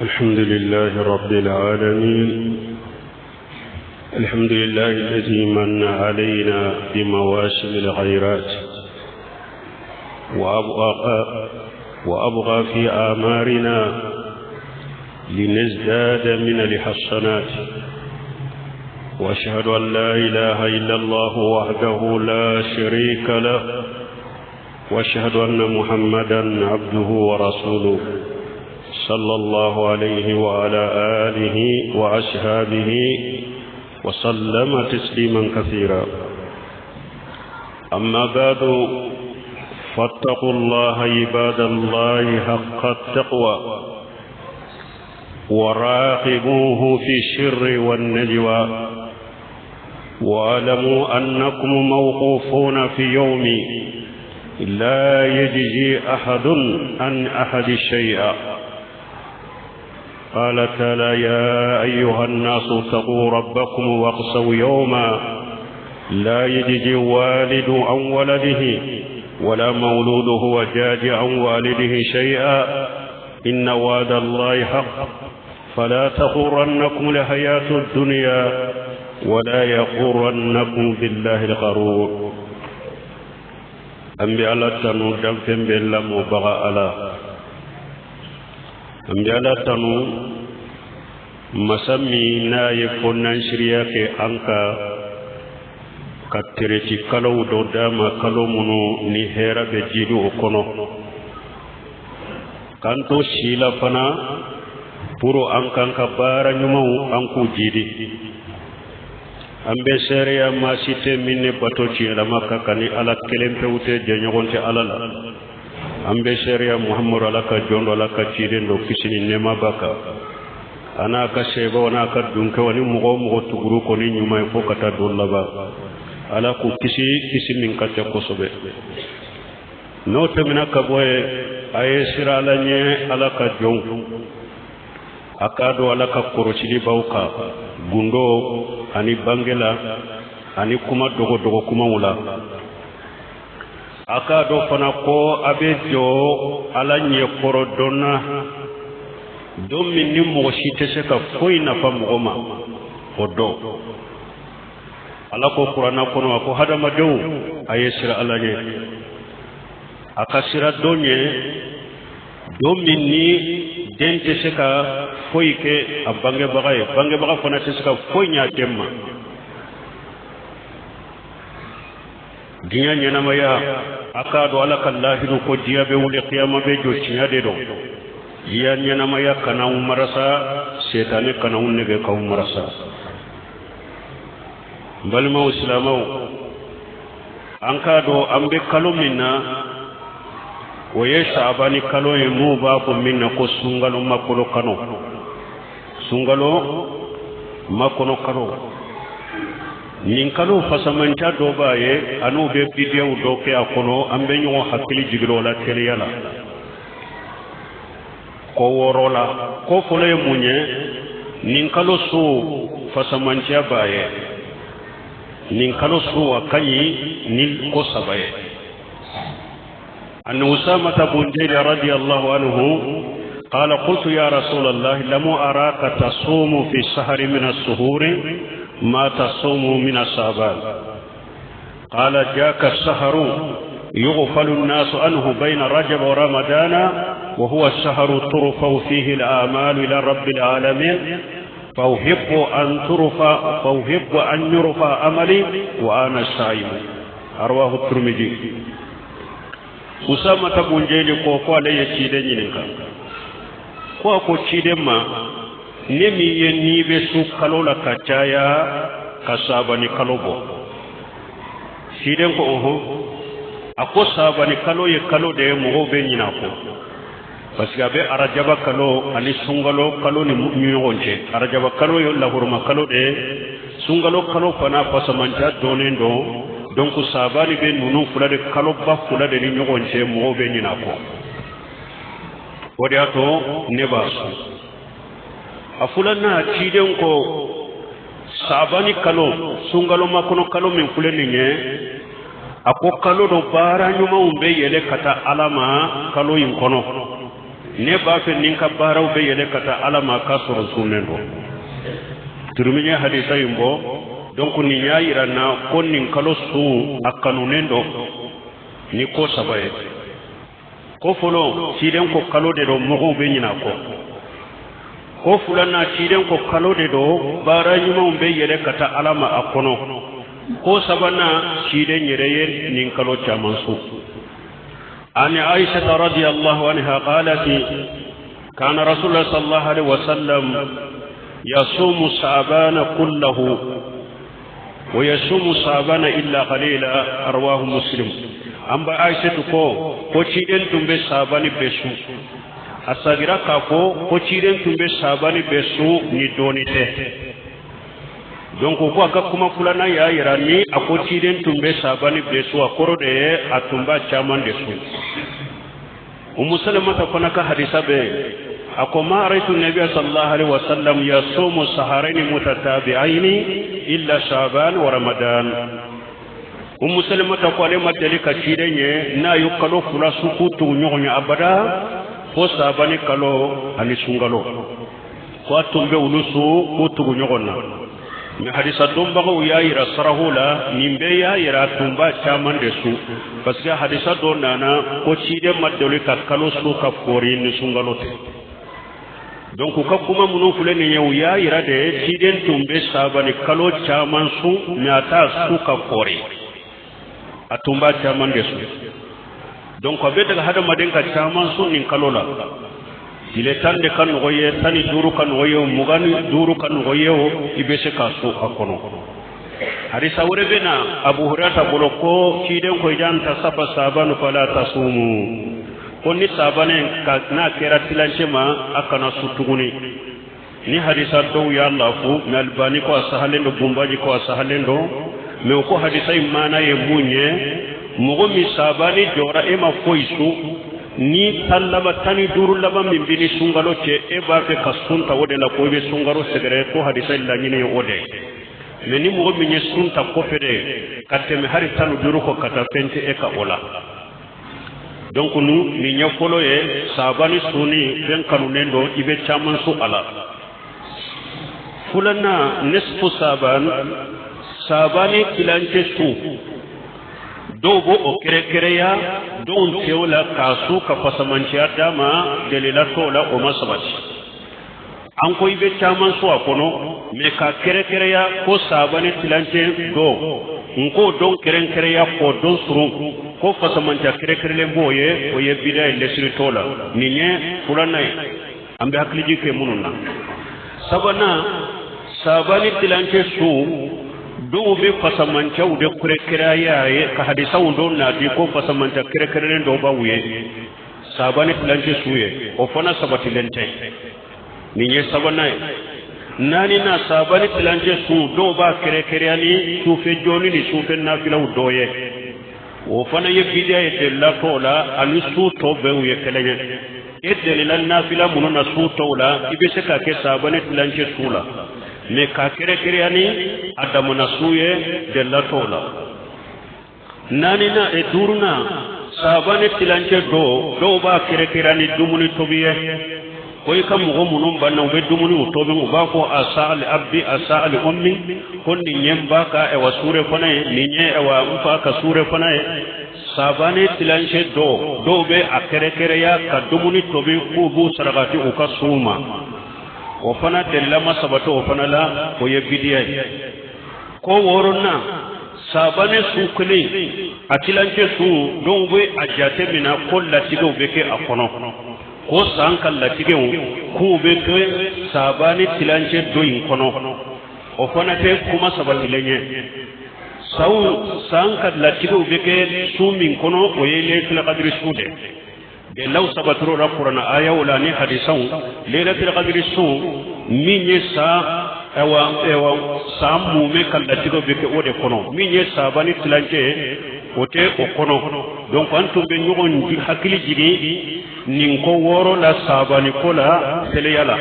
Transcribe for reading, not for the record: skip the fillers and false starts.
الحمد لله رب العالمين، الحمد لله الذي من علينا بمواسم الخيرات وأبغى في آمارنا لنزداد من الحسنات، وأشهد أن لا إله إلا الله وحده لا شريك له، وأشهد أن محمدا عبده ورسوله صلى الله عليه وعلى آله وأصحابه وسلم تسليما كثيرا. أما بعد، فاتقوا الله عباد الله حق التقوى، وراقبوه في السر والنجوى، واعلموا أنكم موقوفون في يوم لا يجزي أحد عن أحد شيئا. قال تعالى: يا أيها الناس اتقوا ربكم واخشوا يوما لا يجزي والد عن ولده ولا مولود هو جاز عن والده شيئا، إن وعد الله حق، فلا تغرنكم الحياة الدنيا ولا يغرنكم بالله الغرور. An bɛ Ala tanu, danfɛn bɛɛ lamɔbaga Ala. An bɛ Ala tanu, masa min n'a ye fonnansiriya kɛ an kan ka tereti kalow dɔ d'an ma, kalo minnu ni hɛrɛ bɛ jidi o kɔnɔ, k'an to si la fana pour an kan ka baara ɲumanw an k'u jidi. An bɛ seereya maa si tɛ min ni bato tiɲɛlama ka kan ni Ala kelen pewu tɛ, jɛɲɔgɔn tɛ Ala la. An bɛ seereya Muhamadu Ala ka jɔn dɔ, Ala ka ciden dɔ, kisi ni nɛɛma b'a kan, a n'a ka sebaw n'a ka dunkɛw ni mɔgɔ o mɔgɔ tuguru kɔ ni ɲuman ye fo ka taa don laban. Ala k'u kisi kisi min ka ca kosɛbɛ. N'o tɛmɛna ka bɔ yen, a ye siran Ala ɲɛ, Ala ka jɔnw. A k'a dɔn Ala ka kɔrɔsili b'aw kan gundo ani bange la ani kuma dogodogo kumaw la. A k'a dɔn fana ko a bɛ jɔ Ala ɲɛkɔrɔ don na, don min ni mɔgɔ si tɛ se ka foyi nafa mɔgɔ ma o don. Ala ko Kuranna kɔnɔ, a ko hadamadenw, a ye siran Ala ɲɛ, a ka siran don ɲɛ, don min ni den tɛ se ka foyi kɛ a bangebaga ye, bangebaga fana tɛ se ka foyi ɲɛ a den ma. Diɲɛ ɲɛnamaya, a k'a dɔn Ala ka lahidu ko diɲɛ bɛ wuli, kiyama bɛ jɔ, tiɲɛ de don. Diɲɛ ɲɛnamaya kana aw marasa, setani kana aw nɛgɛ k'aw marasa. N balimaw silamɛw, an k'a dɔn an bɛ kalo min na, o ye Saabani kalo ye, mun b'a fɔ min na ko sunkalo makɔnɔ kalo. Sunkalo makɔnɔ kalo, nin kalo fasamanca dɔ b'a ye, an'u bɛ bidiyaw dɔ kɛ a kɔnɔ. An bɛ ɲɔgɔn hakili jigin o la teliya la ko wɔɔrɔ la. Ko fɔlɔ ye mun ye? Nin kalo su fasamanciya b'a ye. Nin kalo su a ka ɲi ni ko saba ye. عن أسامة بن زيد رضي الله عنه قال: قلت يا رسول الله، لم أراك تصوم في شهر من الشهور ما تصوم من الشعبان. قال: جاك الشهر يغفل الناس عنه بين رجب ورمضان، وهو الشهر ترفع فيه الآمال إلى رب العالمين، فأحب أن يرفع عملي وأنا صائم. رواه الترمذي. Usama bun Jeli ko ko ale ye ciden ɲininka ko a ko ciden ma, ne min ye n'i bɛ sun kalo la ka caya ka Sabani kalo bɔ. Ciden ko ɔhɔn. A ko Sabani kalo ye kalo de ye mɔgɔw bɛ ɲinɛ a kɔ, parce que a bɛ arajaba kalo ani sunkalo kalo ni ɲɔgɔn cɛ. Arajaba kalo ye lahoroma kalo de ye, sunkalo kalo fana fasamanca dɔnnen don. Donc Sabani bɛ ninnu fila de, kaloba fila de ni ɲɔgɔn cɛ, mɔgɔw bɛ ɲinɛ a kɔ. O de y'a to ne b'a sun. A filanan, ciden ko Sabani kalo, sunkalo makɔnɔ kalo min filɛ nin ye, a ko kalo dɔ baara ɲumanw bɛ yɛlɛ ka taa Ala ma kalo in kɔnɔ. Ne b'a fɛ ni n ka baaraw bɛ yɛlɛ ka taa Ala ma k'a sɔrɔ n sunnen don. Tirmidhi ye hadisa in bɔ. Donc nin y'a yira n na ko nin kalo sun a kanunen don ni ko saba ye. Ko fɔlɔ, ciden ko kalo de don mɔgɔw bɛ ɲinɛ a kɔ. Ko filanan, ciden ko kalo de don baara ɲumanw bɛ yɛlɛ ka taa Ala ma a kɔnɔ. Ko sabanan, ciden yɛrɛ ye nin kalo caman sun. An Aisha radiyallahu anha qalat kana Rasulullah sallallahu alaihi wasallam yasumu Sha'bana kullahu wa yasumu Sha'bana illa qalila, rawahu Muslim. An ba Aisha ko ciden tun bɛ Sabani bɛɛ sun. A sagira k'a fɔ ko ciden tun bɛ Sabani bɛɛ sun ni dɔɔni tɛ. Donc ko a ka kuma filanan y'a yira ni a ko ciden tun bɛ Sabani bɛɛ sun, a kɔrɔ de ye a tun b'a caman de sun. Umu Salamata fana ka hadisa bɛ a ko ma raitu nabiya sallallahu alaihi wasallam yasumu saharaini mutatabi'aini illa Shaban wa Ramadan. Umu Salamata ko ale ma deli ka ciden ye n'a ye kalo 2 sun k'u tugu ɲɔgɔn ye abada fo Sabani kalo ani sunkalo, ko a tun bɛ olu sun k'u tugu ɲɔgɔn na. Mais hadisa dɔnbagaw y'a yira sarahu la, nin bɛɛ y'a yira a tun b'a caman de sun, parce que hadisa dɔ nana ko ciden ma deli ka kalo sun ka kɔri ni sunkalo tɛ. Donc u ka kuma minnu filɛ nin ye, u y'a yira de ciden tun bɛ Sabani kalo caman sun, mais a t'a sun ka kɔri, a tun b'a caman de sun. Donc a bɛ daga hadamaden ka caman sun nin kalo la. Tile 10 de ka nɔgɔ ye, 15 ka nɔgɔ ye, 25 ka nɔgɔ ye, o i bɛ se k'a sun a kɔnɔ. Hadisa wɛrɛ bɛ na Abu Hurairata bolo ko ciden ko idan tasafa Sabanu fala tasumu, ko ni Sabani ka n'a kɛra tilancɛ ma a kana sun tuguni. Ni hadisa dɔw y'a lafu, mais Albani ko a sahalen don, Bunbaji ko a sahalen don, mais o ko hadisa in maana ye mun ye? Mɔgɔ min Sabani jɔra e ma foyi sun, ni 10 laban 15 laban min bɛ ni sunkalo cɛ, e b'a fɛ ka sun ta o de la ko i bɛ sunkalo sɛgɛrɛ, ko hadisa in laɲini ye o de ye. Mais ni mɔgɔ min ye sun ta kɔfɛ de ka tɛmɛ hali 15 kɔ ka taa, fɛn tɛ e ka o la. Donc nu nin ye fɔlɔ ye, Sabani sunni fɛn kanunen don, i bɛ caman sun a la. Filanan, nisfu Saban, Sabani tilancɛ sun, dɔw b'o o kɛrɛkɛrɛya, dɔw tɛ o la k'a su ka fasamanciya d'a ma, delila t'o la, o ma sabati. An ko i bɛ caman sun a kɔnɔ, mais k'a kɛrɛkɛrɛya ko Sabani tilancɛ dɔ, n k'o dɔn kɛrɛnkɛrɛnya k'o dɔn surun ko fasamanciya kɛrɛkɛrɛlen b'o ye, o ye bida ye, lɛsiri t'o la. Nin ye filanan ye an bɛ hakiliji kɛ minnu na. Sabanan, Sabani tilancɛ sun, dɔw bɛ fasamanciyaw de kɛrɛkɛrɛnya ye ka hadisaw dɔw nati ko fasamanciya kɛrɛkɛrɛnnen dɔw b'aw ye Sabani tilancɛ su ye, o fana sabatilen tɛ. Nin ye sabanan ye. Naaninan, Sabani tilancɛ sun, dɔw b'a kɛrɛkɛrɛnya ni sufɛ jɔni ni sufɛ nafilaw dɔ ye, o fana ye bidiya ye, delila t'o la, ani su tɔ bɛɛ ye kelen ye. E delila nafila minnu na su tɔw la, i bɛ se k'a kɛ Sabani tilancɛ su la, mais k'a kɛrɛkɛrɛnya ni a damana su ye, delila t'o la. Naaninan e duurunan, Sabani tilancɛ dɔw b'a kɛrɛkɛrɛnya ni dumuni tobi ye, ko i ka mɔgɔ minnu banna u bɛ dumuni tobi, u b'a fɔ a saali abi a saali ummi, ko nin ye n ba ka ɛwa sure fana ye, nin ye ɛwa n fa ka sure fana ye. Sabani tilancɛ dɔw bɛ a kɛrɛkɛrɛnya ka dumuni tobi k'u b'u sarakati u ka suw ma, o fana delila ma sabati o fana la, o ye bidiya ye. Ko wɔɔrɔnan, Sabani su kelen a tilancɛ su, dɔw bɛ a jate minɛ ko latigɛw bɛ kɛ a kɔnɔ, ko san ka latigɛw k'u bɛ kɛ Sabani tilancɛ dɔ in kɔnɔ, o fana tɛ kuma sabatilen ye. San ka latigɛw bɛ kɛ su min kɔnɔ, o ye Laylatul Qadri su de. Delilaw sabatiro la kuranɛ ayaw la ni hadisaw. Laylatul Qadri su min ye san ɛwa ɛwa san mumɛ ka latigɛw bɛ kɛ o de kɔnɔ, min ye Sabani tilancɛ o tɛ o kɔnɔ. Donc an tun bɛ ɲɔgɔn hakili jigin nin ko wɔɔrɔ la Sabani ko la teliya la.